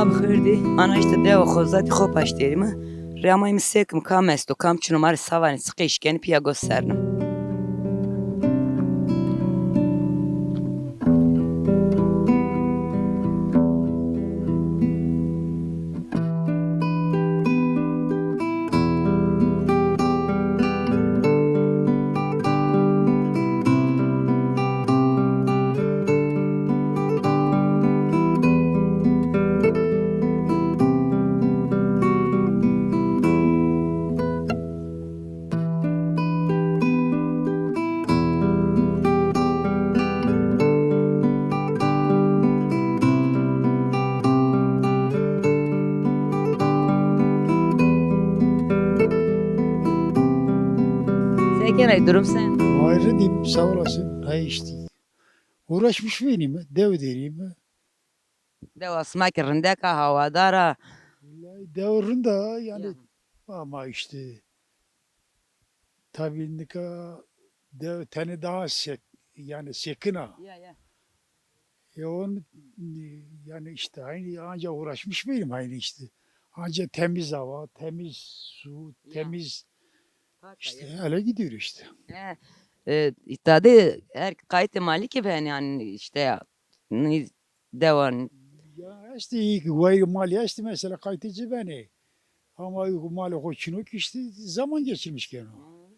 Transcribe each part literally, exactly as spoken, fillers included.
Bi xêr dî, ana îşte dewa Xozatî xo paştêrîme. Rê amayîme sekim kam esto, kam çin o, ma rê savanê çiqê îşkenî pîya gosternim. Se kenay, durum sen? Ayrı diyeyim, sağ olasın. Hay işte. Uğraşmış benim, dev deriyim. Dewa sima ki rindek a, hawadar a. Vallahi dew rind a yani. Ya. Ama işte tabii nika dew tene daha sek, yani sekin a. Ya, ya. E, onun, e, yani işte aynı, ancak uğraşmış benim aynı işte. Ancak temiz hava, temiz su, ya, temiz, pak işte ya, öyle gidiyor işte. He. E, tadı her qaytê malî ki ben yani işte ya. Ni dewan. Ya estê îyê ki wayîrê malî estê mesela qaytê ci benê. Ama yo ku malê xo çin o ki işte zaman geçirmiş keno. Hı.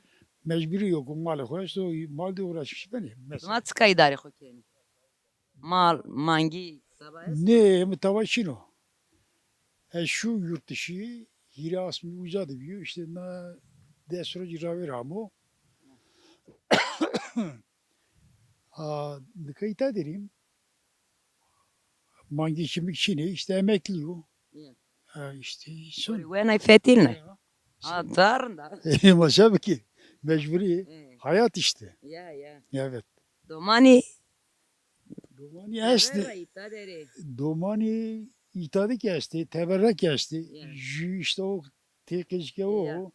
Mecburî yo ku malê xo esto, mal de uğraşmış benê mesela. Sima çika îdarê xo kenî? Mal, mangî, taba est? Nê, mi taba çin o. Ez şu yurt dışı, hîrê asmî uza de bîyo, işte na des rocî ravêr amo. A, nika îta derîm. Mangê çimik çinê, işte emeklî yo. Ya. Ha, işte son. Wenay fetil ne? Ya. Ha, dar da. E, ma se bikî, mecburî. E. Hayat işte. Ya, ya. Evet. Domanî. Domanî estê. Teberra îta derê. Domanî îta de ki estê, teberra ki estê. Ya. Jü işte o têkêjike o. Ya.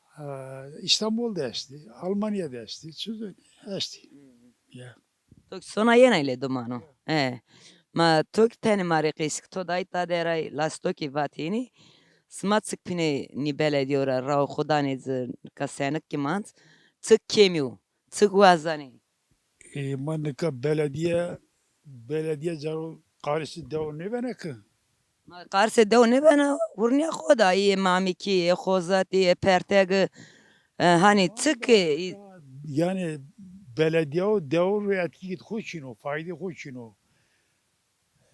Ha, İstanbul de estê, Almanya de estê, çi estê. Hı. Ya. To ki sona yena ile domano. He. Ma to ki tenê ma rê qeysik to dayî ta deray las to ki vatênî. Sima çik pînê nî belediyo ra raw xo danê ci ka senik ki mand. Çik kêmî yo. Çik wazanê. E, ma nika belediye, belediye caro qarisê dew nêbena ki. Ma qarisê dew nêbena, hurnîya xo da, ê Mamikî, ê Xozatî, ê Pertegi, e, hanî çik ê, ê. Yani belediye û dew rê etkî xo çin o, faydê xo çin o.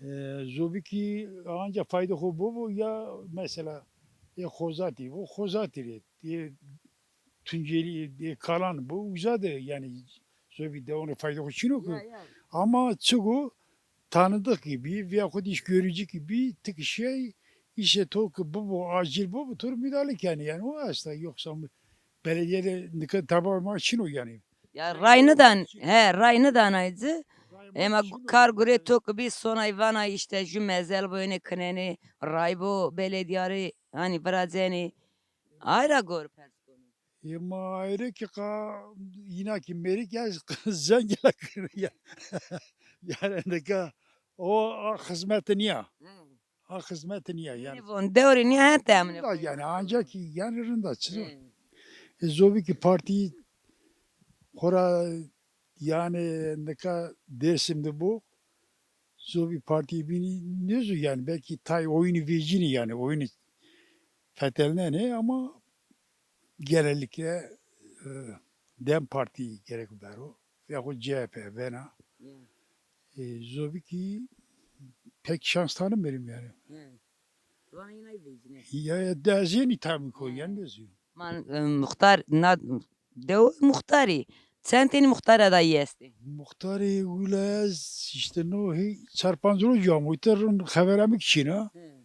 E, zobîkî anca faydê xo bibo ya mesela ê Xozatî bo, Xozatî rê, ê Tuncelî, ê Kalan bo, uza de yani zobî dewan rê faydê xo çin o ki. Ya, ya. Ama çik o, tanıdık gibi veya xo dîş görücü gibi ti ki şey, îşê to ki bibo, acil bibo, to rê müdahale kenê. Yani o esta, yoksa belediye de nika taba ma çin o yani. Ya ray nidan, he, ray nidanay ci. Ema kar gurê to ki bî sonay vanay işte jü mezel bo ênê kinenê, ray bo belediya rê, hanî viracenê. Ay ra gor pers konê. Ema ayrı ki qa, yina ki mêrik ya zengela kir ya. Yani nika o a xizmeti niya. Hı. A xizmeti niya yani. Nê von dewrê niya hete emine. Da yani ancak ki yani rinda çizo. Hı. E, zobî ki partî xora yani nika Dêrsim de bo. Zobî partî bînî nêzo yani belki tay oyunî vecînî yani oyunî fetelnenê ama genellikle, e, DEM Partî gerek bero. Veya xo CHP bena. Ya. E, zobî ki pek şans tanımerim yani. He. Vana yinay vecine. Ya, ya, de ez yenî tahmin ko, he, yani ne zîyo. Man, e, muxtar, na, dew muxtarî. Çend tenî muxtar adayî estê? Muxtarî wile ez işte no hê çar panc roj amo, îta rin xeberamik çin a. He.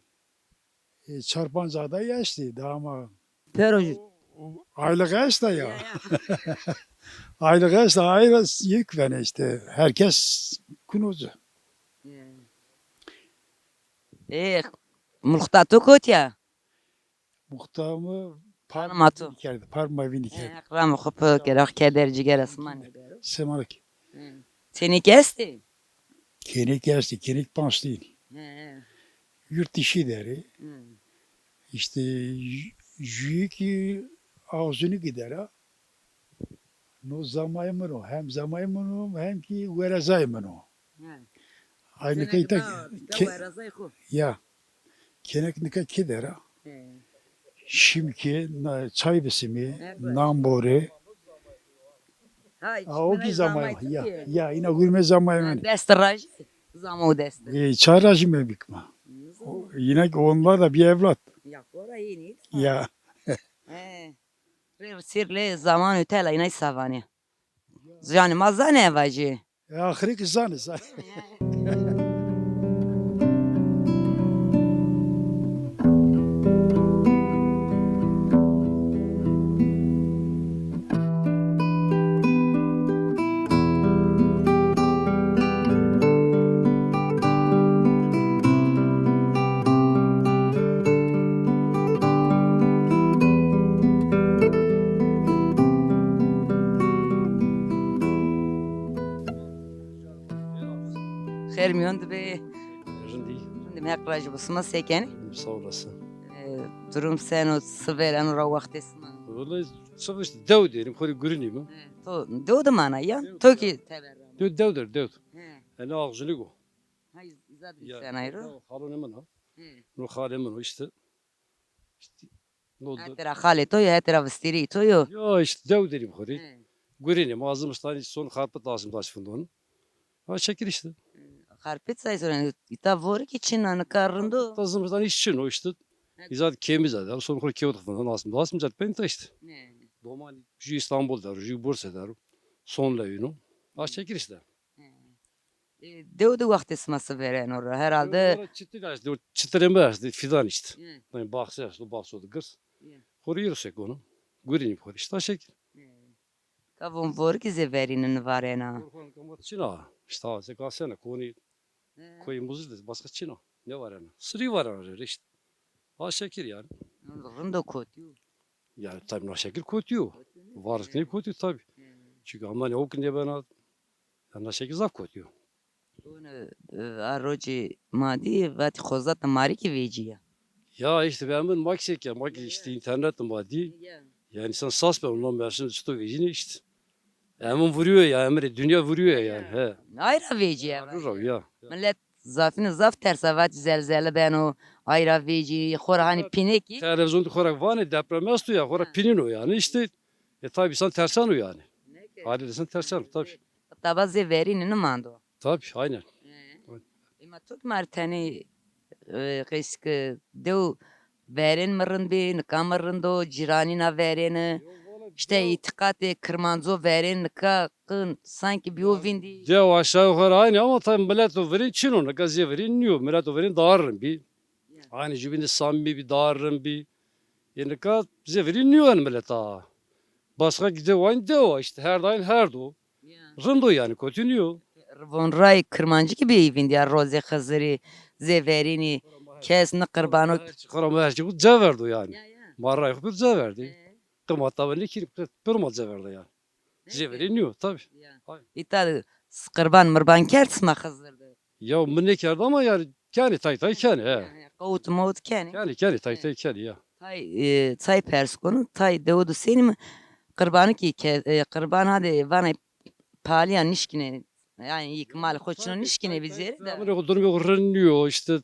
E, çar panc adayî estê daha ama. Pero o, o aylık esta ya. Ya, ya. Aylık esta, ayra yek vene işte. Herkes kunozu. Ya. E, muxta to kotî ya? Muxta mi Parma to. Vînî kerd, Parma vînî kerd. He, Heq ramo xo pê kero, Heq keder cîgera sima nêbero. Sima ki. He. Çênîk estê? Kênîk estê, kênîk panc tîn. He, he. Yurt dışı deri. Hmm. İşte jü-, jüyü ki ağzını gidera. No zamayê min o. Hem zamayê min o, hem ki werezayê min o. He. Aynı kayıta ke-, ya. Kenek nika ki dera. He. Şimki na, çay bisimi, nan bore. Hay, o ki zamayê ya. Ya, ina gurme zamayê min. Dest raji, zama o dest. E, çay raji me bikma. Yine ki onlar da bir evlat. Ya, kora yeni. Ya. He. Rê sêr lê zaman û tela înay savanê. Ziyanê ma zanê eva jî. E, axirê ki zanê, zanê. Xêr mîyon de bê. Rindî. Rindî, Heq razî bo. Sima se kenê? Sağ olasın. E, durum seno, si vêreno ra wextê sima? Vallahi, sif işte dew derim, xorî gurinî mi? E, to dew de mana ya? Dew. To ki teber ra. Dew, dew der, dew. He. Ene ağzını go. Hay, zad ya, bir sen ayrı. Ya, xalonê min o. He. No xalê min o işte. İşte, no. Hetê ra xalê to yo, hetê ra vistîrî to yo. Ya işte dew derî bi xo rê. He. Gurînê ma, zimistan son xarpit lazim daş findon. Ha, şekil işte. Xarpit say sonra, îta vori ki çin a, nika rind o. Ta zimistan hiç çin o işte. He. Îzad kemiz a, son xo kewt findon lazim, lazim cat penta işte. He. Doman jü İstanbul der, jü Bursa der. Son lewino. Ha, şekil işte. He. E, dew de wextê sima si vêreno ra herhalde. Dew de ra çitir est, dew çitirê mi est, fidan işte. Hı. Yani bahçe est, o bahçe de girs. Hı. Xorî yiro sekono. Gurînî xorî işte şekil. Hı. Ka von vorikî zê verîni nivarena. Korkan kamat çin a. İşte ha, se kasena, koni, hı, koyumuzda başka çin a. Ne var yani? Sirî var yani işte. Ha şekil yani. Rind o kotî yo. Yani tabii na şekil kotî yo. Kotî yo. Varız ne kotî tabii. Hı. Çünkü ama ne o ki ne bena. Ya na şekil zaf kotî yo. Onu, e, a rocî ma dî, vatî xozata marî ki vecîya. Ya işte ben bunu mak şek ya, mak işte internet ma dî. Ya. Yani sen sas be ondan ben şimdi çıto vecîni işte. Emin vuruyor ya, emre dünya vuruyor yani, he. Ayra vecîya. Rura ya. Millet zafîne zaf tersa, vatî zelzele beno, ayra vecî, xora hani pînekî. Televizyon xora vanê deprem esto ya, xora pînîno yani işte. E tabii sen tersen o yani. Haliyle sen tersen o tabii. Taba zê verîni nimando. Tabii, aynen. He. Ema to ki mar tenê, e, qeşke dew verên mi rind bî, nika mi rind o, cîranîna verêni. Yo, valla işte dew. Îtîqatê Kirmanco verên nika qin sanki bîyo vîndî. Dew aşağı yukarı aynı ama tabii millet o verên çin o, nika zê verên nîyo, millet o verên daha rind bî. Ya. Aynı cübînî samîmî bî, daha rind bî. E nika zê verên nîyo en millet a. Başka ki dew aynı dew a, işte her daim her do. Ya. Rind o yani, kotî nîyo. Von ray Kirmancî ki bî vîndî ya, rozê Xizirî, zê verînî, kes ni qirbano. Xora ma her çî xo ceverdo yani. Ya, ya. Ma ray xo pir ceverdî. E. Qimata ve ne ki pir ma ceverdo yani. Zê verî nîyo tabii. Ya. Hay. Îta de s-, qirban mirban kerd sima Xizir de? Ya mi nêkerd ama yani kenê, tay tay kenê, he. Ya, ya. Qawut mawut kenê? Kenê, kenê, tay tay kenê ya. Tay, e, tay pers konu, tay dewu de senî mi qirbanî ki ke-, e, qirban hadi vanê palîya nişkînê. Yani yîk mal xo çino nişkînê vizêrî de. Amine xo durumê xo rind nîyo işte.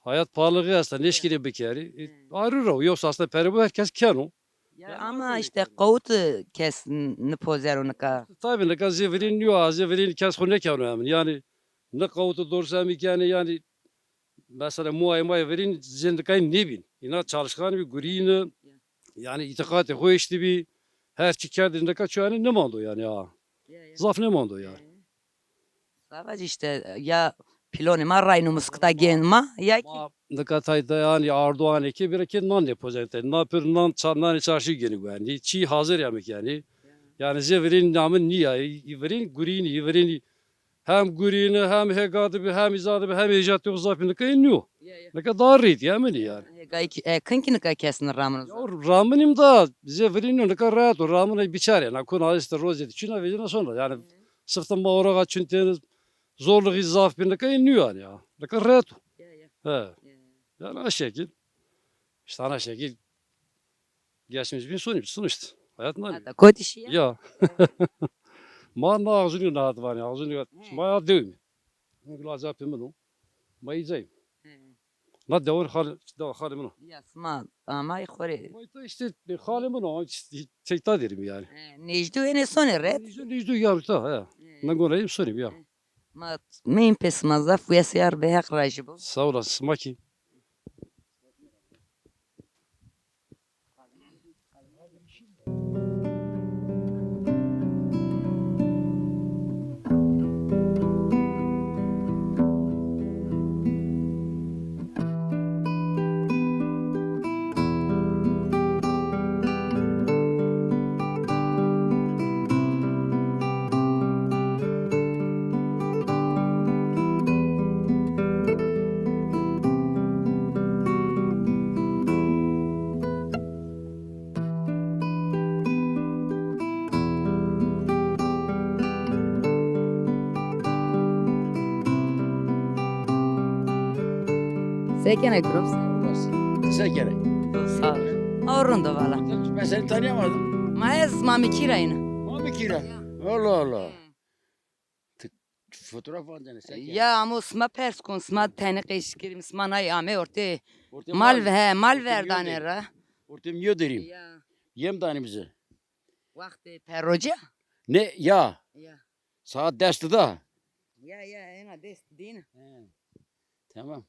Hayat pahalılığı esta, nêşkînê bikerî. E, ayrı ro, yoksa aslında pere bu herkes keno. Ya ama işte qawut kes n-, nipozeno nika. Tabii nika zê verîn nîyo, a zê verîn kes xo nêkeno emin. Yani ne qawut doğrusu emin kenê yani mesela muayê ma verîn zê nikay nêbîn. Îna çalışkan bî, gurîni. Yani îtîqatê xo eştî bî. Her çi kerdî nika ço yani nêmando yani ha. Ya, ya. Zaf nêmando yani. Savac işte ya pilonê ma ray numuskita gên ma ya ki. Ma nika tay da yani Ardoğanê ki bira ki nan nêpozenê. Na pir nan ça-, nanê çarşî gênî guenî. Çî hazir ya mi kenî. Ya. Yani zê verîn namî nîya. Î verîn gurînî, î verînî hem gurîni, hem hêga de bî, hem îza de bî, hem êjatê xo zaf bî nika nîyo. Ya, ya. Nika daha rît ya eminî yani. Hêgayî ki, e, kin ki nika kes nêramino. Ya raminîm da zê verîn nîyo nika rehet o. Raminê biçare. Na kuna işte rozê de çina vecina sonra. Yani Sifte ma oraxa çin têne zorluğî zaf bî, nika nîyo yani ya. Nika rehet o. Ya, ya. He. Ya. Yani a şekil. İşte ana şekil. Geçmiş bin sonu, sonuçta. Hayat mali. Hatta kotî şîya. Ya. Ma na ağzını na advani, ağzını. He. Ma ya dövme. Gula zapı mı no. Ma izayım. He. Na dewan hal, dewan hal mı no. Ya sma, ama xore. Ma işte, işte hal mı no, işte, tek ta derim yani. He, Necdu ene sone red. Necdu, Necdu ya, ta, he. He. Na gona yim sonim ya. He. Ma, meyim pê sima zaf wesîyar be, Heq rajî bo. Sağ olasın, sima kî. Se kenê gurop? Ti se kenê? Sağ ol. Ama rind o valla. Ben seni tanıyamadım. Ma ez Mamikî ra yîne. Mamikî ra? Ya. Allah Allah. Hı. Ti fotoğraf ancenê se kenê? Ya ama sima pers kon, sima tenê qeş kerîm, sima nay ame ortê. Ortê mal, mal, he, mal ortê verdanê mîyo ra. Ortê mîyo derîm. Ya. Yem danîm zi. Wextê perroca? Ne, ya. Ya. Saat dest da. Ya, ya, ena dest dîne. He. Tamam.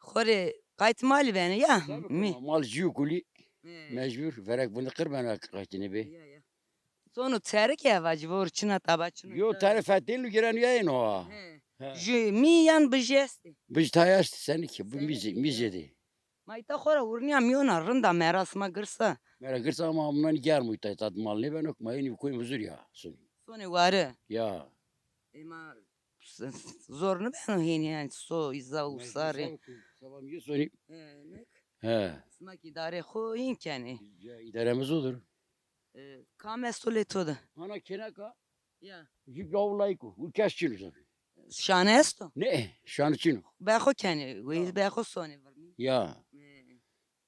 Xo rê qayt malî benê ya. Tabii, mi? Mal jû kulî. He. Mecbur. Verek vindi qir bena qaytine be. Ya, ya. Sono terik ya vacî vor çina taba çino. Yo, terî fetelî gêreno ya eno ha. He. He. Jû mi yan bijî estê? Bijî tay estê, senî ki, bu mîzê, mîzê de. Ma îta xo ra urnîya mîyona, rind a, mera sima girs a. Mera girs a ama amnan germ o îta, îta mal nêbeno, ma hênî koy Muzurî ya sonî. Sonê wari. Ya. Ema s-, s-, zor nêbeno hênî, yanî so îza û sarê. Seba mîyo sonî. He, nek. He. Sima kî îdarê xo hîn kenê. Ya, îdaremiz odur. E, kam esto lê to de? Hana kêneka. Ya. Jû gawlayîk o. Û kes çin o zafî. Şane esto? Ne, şane çin o. Be xo kenê, weyî be xo sonê virnî. Ya.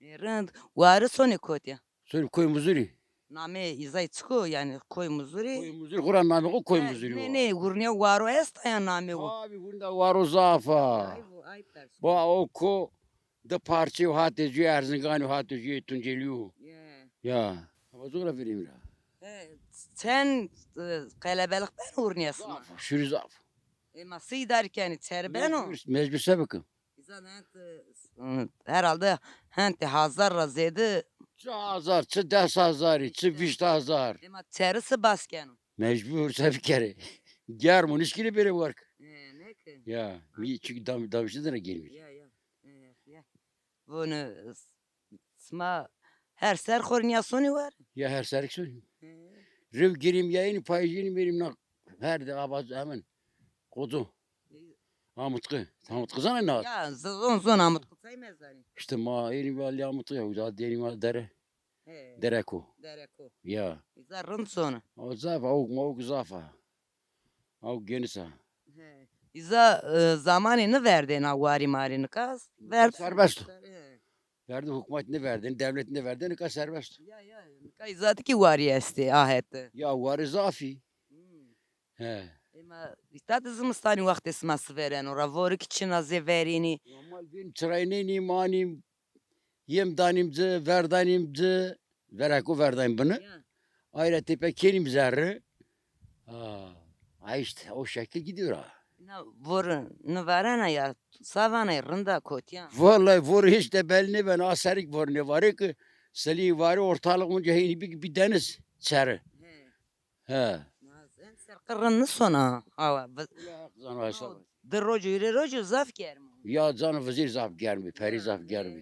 E, e, rind, wari sonê kotî ya? Sonê Koy Muzurî. Namê îzay çik o, yanî Koy Muzurî? Koy Muzurî, xo ra namê xo Koy Muzurî o. Nê, nê, gurnîya waro esta ya namê o? Abi, gurnîya waro zaf a. Ay, bu, ay pers. Ba o ko Di parçe û hatê jû Erzinganî û hatê jû Tuncelî û. Ya. Ya. Ama zor a verîm ra. E, çend, e, qelebelix beno urnîya sima? Zaf, şurî zaf. E, ma sey dar kenî, çer beno? Mecbur, mecbur se bikim? Îza hent, e, herhalde hentê hazar ra zêde. Çi hazar, çi des hazarî, çi vîst hazar. E, ma çeri se bas keno? Mecbur se bikerê. Germ o, nişkînê bêrê wark. E, ne ki? Ya, mi çünkü dam-, damişî de ne gelmiş. Ya, ya. E, ya. Vonu, s-, sima her ser xo rê nîya sonî war? Ya her ser sonî. He. Rew girîm ya, înî payîjînî verîm na her de ava hemin. Qoco. Amutqi. Amutqi zanê na? Ya, z-, zon, zon Amutqi çay mezanî. İşte ma ênî valî Amutqi ya, uza dênî ma dere. He. Dereko. Dereko. Ya. Îza rind sonî. O zaf, awk mawk zaf a. Awk geniş a. He. Îza, e, zamanê nêverdêna warî marî, nika verdêne. Serbest o. He. Verdi, hukmat nêverdêne, devlet nêverdêne, nika serbest o. Ya, ya, nika îza de kî warî estê, a hete. Ya, warî zafî. Hmm. He. Ema îta de zimistanî wextê sima sivereno ra, vori kî çin a zê verînî. Normal vîn çiraynenî, manî, yem danîm ci, verdanîm ci, verako verdanîm bini. Ya. Ay ra têpe kenîm zerri. Ha, ha işte o şekil gidiyor ha. Na vor nêvarena ya, savanay rinda kotîya. Vallahi vor hiç de belli nêbeno, a serik vor nêvarê ki, selî varê ortalık onca heyni bir, bir deniz çeri. He. He. Ma en serqe rind nêsona hawa. Ula Heq zano hesaba. Di roc û hîrê roc o zaf germ o. Ya cano vizêr zaf germ o, perî zaf germ o.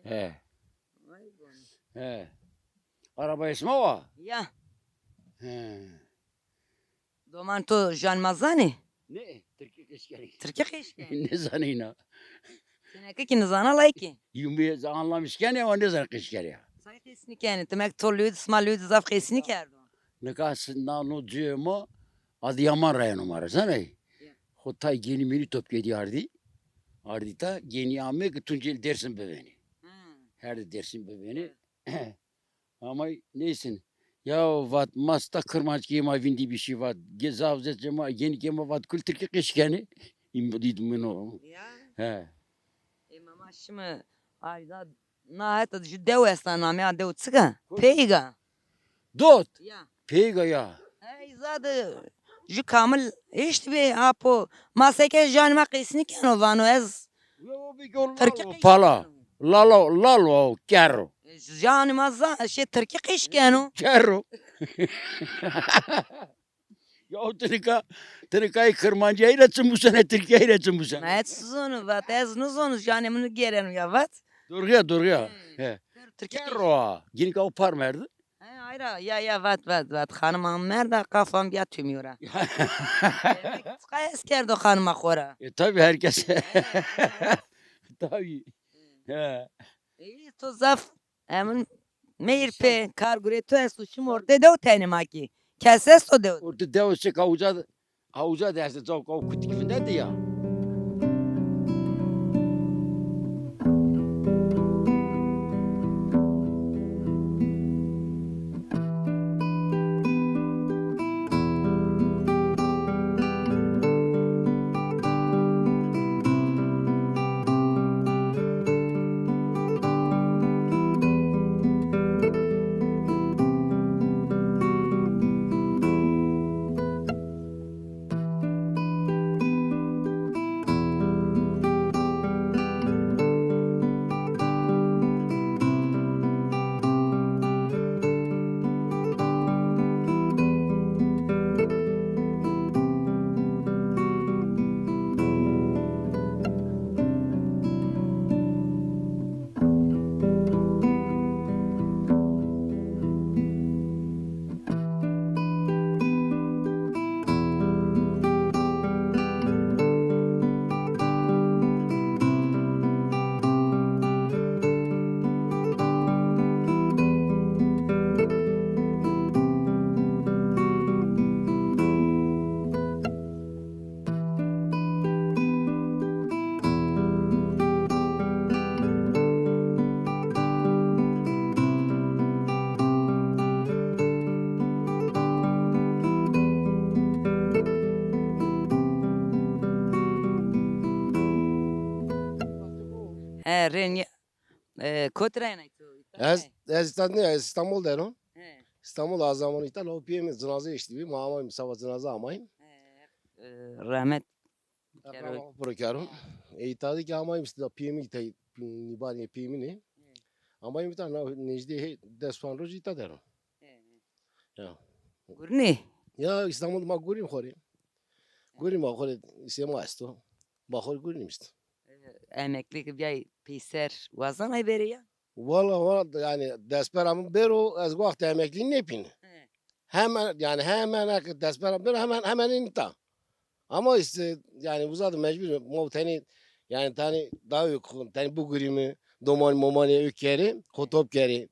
He. He. Arabaya sima wa? Ya. He. Doman to jan ma zanê? Ne, Tirkî qeşkerî. Tirkî qeşkerî. Nêzanê îna. Seneke kî nêzana layikî. Yumê anlamış kenê ama nêzanê qeşkerî ya. Say qesnî kenê. Demek to lewê de, sima lewê de zaf qesnî kerdo. Nika si-, na no cuyê ma Adıyaman ra yeno ma ra, zanay? Ya. Xo tay gênî mênî Topkê Diyardî. Ardîta, genî ame ki Tuncel Dêrsim bivênê. Hmm. Her di Dêrsim bivênê. Ama neysin. Ya vat, ma sta kirmanckî ma vîndî bî şî vat. Ge-, zaf zet ma, genî ke ma vat kul tirkî qîş kenê. Îm-, dît min o. Ya. He. E, ma, ma şima ayda na heta jû dew esta, namê a dew çik a? Peyga. Dot. Ya. Peyga ya. Ey zade jû kamil eşt bê apo. Ma seke janê ma qesî nîkeno vano ez Yo, o bî ki o Tirkî lalo, qîş pala. Keno. Lalo, lalo, o kerro. E, janê ma za-, şey, tirkî qîş keno. Kerro. Ya o tirka, tirkayê kirmancî ra çi musene, tirkî ra çi musene. Ma ez zonu vat, ez nizonu, janê min gêreno ya vat. Doğru ya, doğru ya. Hmm. He. Tirkî qîş. Kerro ha. Ginika o par merdi. He, ayra, ya, ya, vat, vat, vat. Xanima merda, kafam ya tümüyor ha. Demek çiqa hes kerdo xanima xo ra. E, tabii herkes. Tabii. He. Ey, to zaf, emin, meyir pe, kar gurê to esto, şim orte dew tenê ma ki. Kes esto dew. Orte dew se ka uca Ha uca de esta, caw kaw kutik vindete ya. He, rê nîya. E, kotî ra yenay to? Ez, ez îta nîya, ez Îstanbul der o. He. Îstanbul a zaman îta, law pîyê mi cinaze eştîbî, ma amayîm, seba cinaze amayîm. He, e, rehmet. Kerem piro kero. E, îta de ki amayîm îşte, pîyê mi îta, nîbanê pîyê mi nê. He. Amayîm îta, na, nejdê he, des panc roj îta der o. He, he. Ya. Gurînê? Ya, Îstanbul ma gurîm xo rê. Gurîm ma xo rê, îşê ma esto. Ma xo rê gurîm îşte. E, emeklî ki bîyay peyser, wazanay verê ya? Wala, wala, yanî destpera mi bêro, ez wextê emeklî nêpîn. He. Hemen, yanî hemen eke destpera bêro, hemen, hemen ên îta. Ama îşte, yanî uza de mecbur, ma tenê, yanî tenê dawê xo, tenê bigurîme, domanî momanî ewk kerê, xo top kerê,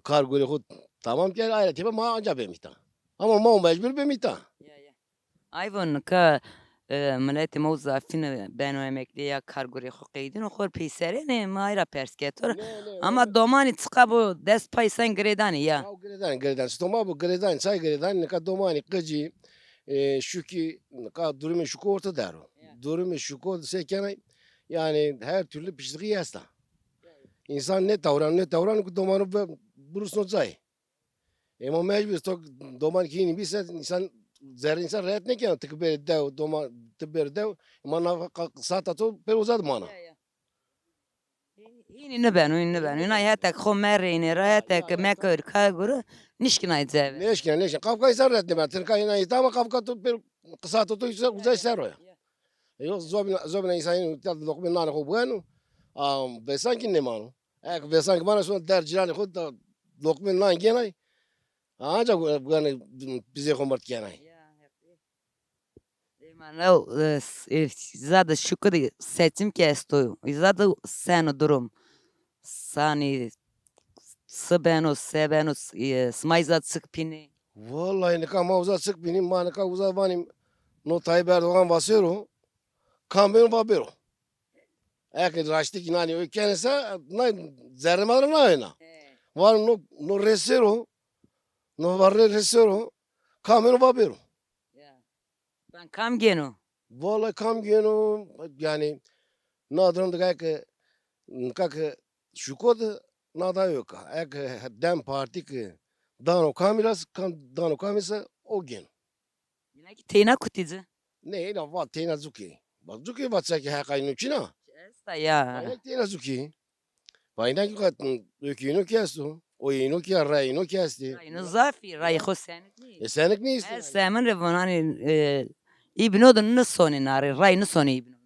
kar gurê xo tamam kerê, aye ra têpe ma anca bêm îta. Ama ma mecbur bêm îta. Ya, ya. Ay von nika, e, miletê ma zafîne beno emeklî ya kar gurê xo qeydîno, xo rê peyserênê, ma ay ra pers ke to ra. Ne, ne, ama ne. Domanî çiqa bo dest pay sen girêdanê ya? Ya girêdanê, girêdanê. Sitoma bo girêdanê, çay girêdanê, nika domanî, qicî, e, şukî, nika durumê şuko orte der o. Ya. Durumê şuko se kenay, yanî her türlü pisliği esta. Ya. Însan nêtewran, nêtewran ki domanu ve-, birusno cayê. Ema mecbur to doman ki hînî bî se însan, zerrê însan rehet nêkeno. Ti ki bêrê dew, doman ti bêrê dew, ema na qa-, saeta to pêro uza de mana. Ya, ya. Hînî, hînî nibeno, hînî nibeno. Îna hetek xo merênê ra, hetek meke kar gurî, nişkînay cebe. Nêşkîna, nêşkîna. Qafka însan rehet nêbena. Ti nika hîna îta ama qafka to pêro, qisata to uza, uza ser o ya. Ya. E, yok, zobîna, zobîna însan hînî loqmê nanê xo biweno. A, vêsan kî nêmano. Eke vêsan kî vana şima der cîranê xo de loqmê nan gênay. Anca gu-, guyanê pîzê xo mird kenay. Ya, heqî. Ê ma new, e, s-, e, îza de şukur seçim kî esto. Îza de seno durum. Sanî si beno, se beno, s-, e, sima îza çik pînê? Vallahi nika ma uza çik pînîm, ma nika uza vanîm no Tayyip Erdoğan va sêro, kam beno va bêro. Eke raştî kî nanî o kenê se, na zerrê ma ra nayena. He. Vano no, no rê ser o, no varre rê ser o, kam êno va bêro. Ya. Ben kam gêno? Vallahi kam gêno, yanî, na durum de ke, nika ke şuko de, na da yok. Eke DEM Partî ke dano kamî ra, kam dano kamî se, o gêno. Yine ki teyna kutî ci? Ne, ina va teyna zukê. Bak zukê va çekê heqa ino çina. Esta ya. Aynen teyna zukê. Vayna ki kat ökü ino ki esto. O ino ki ya, ray ino ki esti. Ray ino zafî, ray xo senik nî. E senik nî esti. Ez semin re vonani, e, îbno de ni sonê nare, ray ni sonê îbno.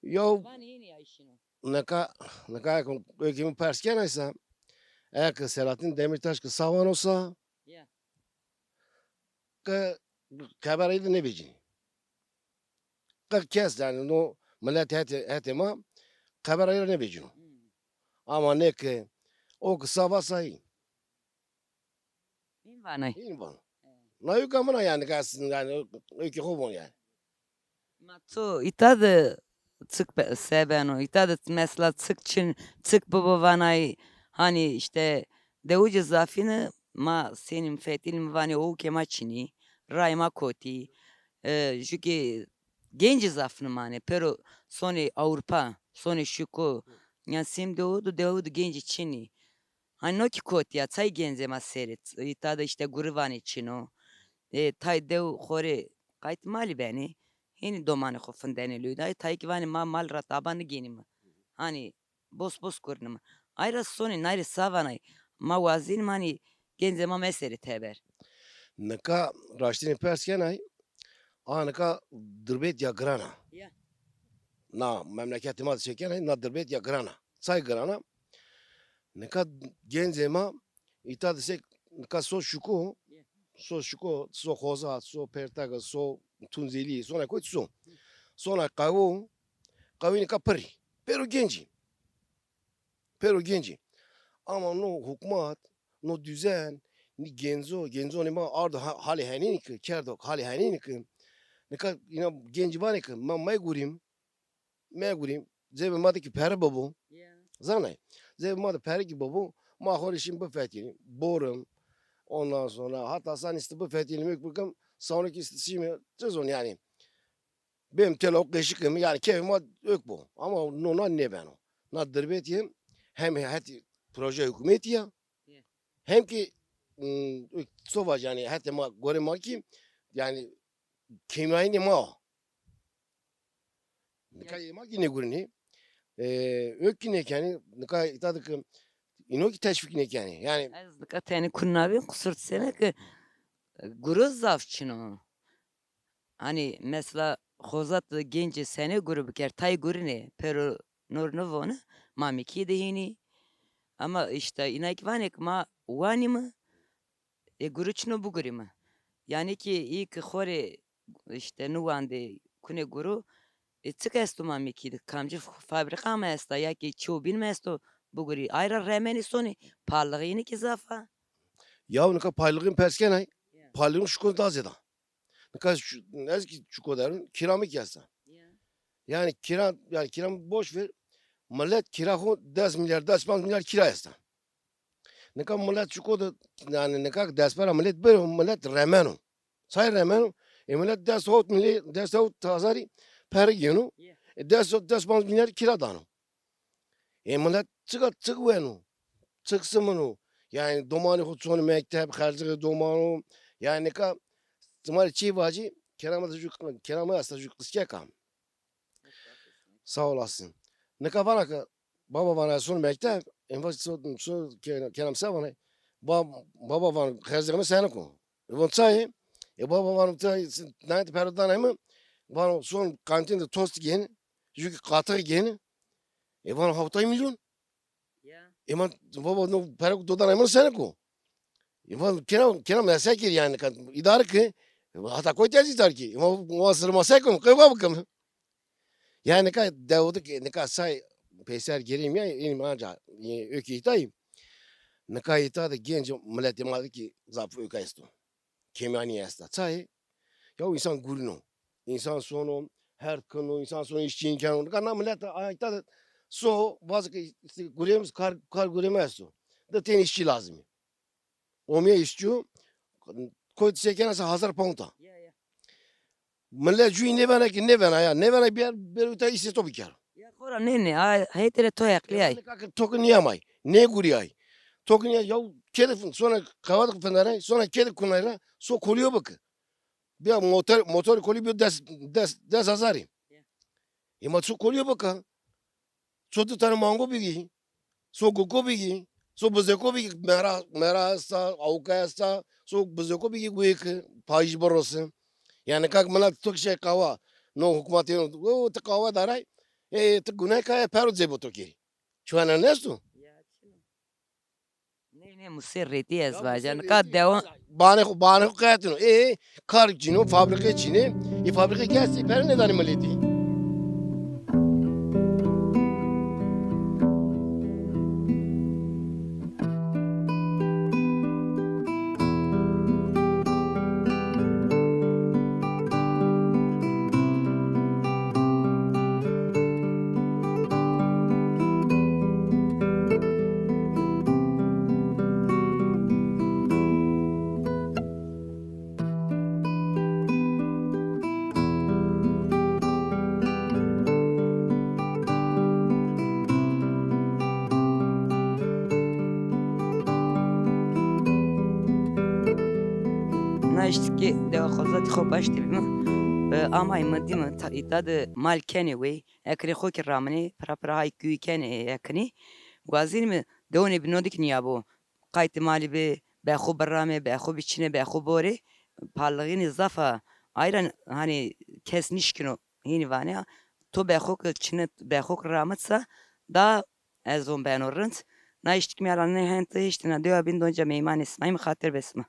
Yo. Van yeni ya işino. Neka, neka ökü mi pers kenaysa, eğer ki Selahattin Demirtaş ki savan olsa, ya. Ke xeber ayı da nebecin. Qirk kes, yanî no milet hetê, hetê ma xebera yê ra nêvecîno. Hmm. Ama nê ke o ke sa va sa hîn. Hîn vanay. Hîn vano. Evet. Na yuka min a yanî, ke ez yanî, ewkê xo von yanî. Ma to îta de çik be-, se beno? Îta de mesela çik çin, çik bibo vanay, hanî îşte dewicê zafîne ma senîm fetelîm vanê o ke ma çinî, ray ma kotî. E, jû ke gencî zaf nimanê, pêro sonê Ewropa, sonê şiko. Yan sîm dewu de, dewu de gencî çinî. Hanî no kî kotî ya, çay gencê ma serê, îta de îşte guri vanê çin o. E, tay dew xo rê qayt malî benê. Hênî domanê xo findenê lewî de. Ay tay kî vanê ma mal ra taba nigênîme. Hanî bos bos kurnîme. Ay ra sonê nay rê sa vanay. Ma wazînîme hanî gencê ma meserê teber. Nika raştînî pers kenay. A nika dirbêt ya giran a. Ya. Na memleketê ma de çekenay, na dirbêt ya giran a. Çay giran a? Nika gencê ma îta de sek, nika so şuko, ya, so şuko, so xozat, so pertega, so tuncelî, sona kotî so. Sona qewo, qewî nika pirî. Pêro gencî. Pêro gencî. Ama no hukmat, no düzen, nî genco, genconê ma ardo ha-, halê henênî ki, kerdo halê henênî ki. Nika îna gencî vanê ki, ma megurîm, megurîm, cebê ma de kî pere bibo. Ya. Zanay. Cebê ma de pere kî bibo, ma xo rê şîm bifetelîm, borim, ondan sonra hatta sanî îstî bifetelîm, ök bikim, sawno kî îstî şîme, çi zon yanî. Bêm telo qeşikim, yanî keyfê ma ök bo. Ama nona nêbeno. Na dirbêtî hem hetî proje hukûmetî ya, ya, hem kî, ım, so vac yanî hetê ma, gorê ma kî, yanî kêmîyayînê ma o. Nika ê ma kî nêgurinê. E, ök kî nêkenê. Nika îta de ki îno kî teşvîk nêkenê. Yanî ez nika tenê kunna bî, qusur senê ki guro zaf çin o. Hanî mesela xozat de gencê senê guri biker, tay gurinê, pêro nor nivone, ma mîkî de hînî. Ama îşte îna kî vanê ki ma wanîme, e, guru çino bigurîme. Yanî kî î ki xo rê îşte niwandê kunê guru, e, çik esto ma mîkî de, kamcî f-, fabrîka mi esta ya kî çewbîn mi esto bigurî. Ay ra remenî sonî, paylixînî kî zaf a. Yaw nika paylixîn pers kenay, ya, paylixîn şuko da zêda. Nika şu, ez kî çuko derin, kira mi kî esta. Ya. Yanî kira, yanî kira mi boş ver. Milet kira xo des milyar, des panc milyar kira esta. Nika milet çuko de, yanî nika destpera milet bêro, milet remeno. Say remeno, e milet des hewt milyar, des hewt hezarî pere gêno. Ya. E des, des panc milyar kira dano. E milet çika çik weno, çik simino. Yanî domanê xo çonê mekteb, xercixê doman o. Yanî nika sima rê çî vacî, kêna mi de jû, kêna mi esta jû qizkek a. Sağ olasın. Nika vana ke baba vana ez son mekteb, en va so, so ke-, kêna mi se vana. Ba-, baba vana xercixê mi senik o. E, von çayê? E, baba vano, çayê, nayê ti pere danay mi? Vano, son kantîn de tost gêni, jû kî qatix gêni. E, vano, hewtay milyon. Ya. E, ma, baba, no pere ku to danay mi senik o? E, vano, kena, kena mi se kir yanî, ka-, îdare ki. E, hata koy tez îdare ki. E, vano, sirma se kim, qeywa bikim. Yanî nika dew de kî, nika say peyser girîm ya, înîm anca, e, ökî îtayî. Nika îta de genc miletê ma de kî zaf ök esto. Kêmîyanî esta. Çayê? Ya însan gurîno. Însan sono, herd keno, însan sono îşçîn keno. Nika na milet a îta de So, vaze ke îşte gureyê mi kar, kar gureyê mi esto. De tenê îşçî lazim î. Omîya îşçî, koyt se kena se hazar pound a. Ya, ya. Milet jûyî nêvena ki nêvena ya. Nêvena bîyer bêro ta îşê to bikero. Ya xora nê nê, ay, heytê rê to heqlî ay. Yanî kake to ki nîyamay, nêgurîyay. To ki nîya, ya kêde fin-, sona qewat finderay, sona kêde kunay ra, so kolîyo bike. Bîya motor, motor kolî bîyo des, des, des hazarî. Ya. Ê ma so kolîyo bike. So di tane mango bigî, so guko bigî, so bizeko bigî, mera, mera esta, awka esta, so bizeko bigî, guye ki payîj birose. Yanî kak milet to ki şey qawa, no hukmatê no, o ti qawa daray, e, ti gunay kaya pero cêbo to kerî. Çuwana nesto? Ya, çino. Ney ney musê rêtî ez vajan. Ka dewa. Banê xo, banê xo qeyetino. Ê, kar çîno, fabrîke çînê. Ê fabrîke kes ê pere nêdanê miletî. Na îştî ki dewa xozatî xo baştî bîme. E, amay mi dîme ta îta de mal kenê wey. Ekinê xo ki raminê, pira pira hay kuyî kenê ekinî. Wazîn mi dewnê bi nodik nîyabo. Qaytê malî bi, be xo birame, be xo biçine, be xo borê. Palixînî zaf a. Ayran hanî kes nişkino. Hînî vanê, to be xo ki çine, be xo ki ramit se, da ez on beno rind. Na îştî ki mi ra nê hente îştî na dewa bîn donca meymanê sima, mi xatir be sima.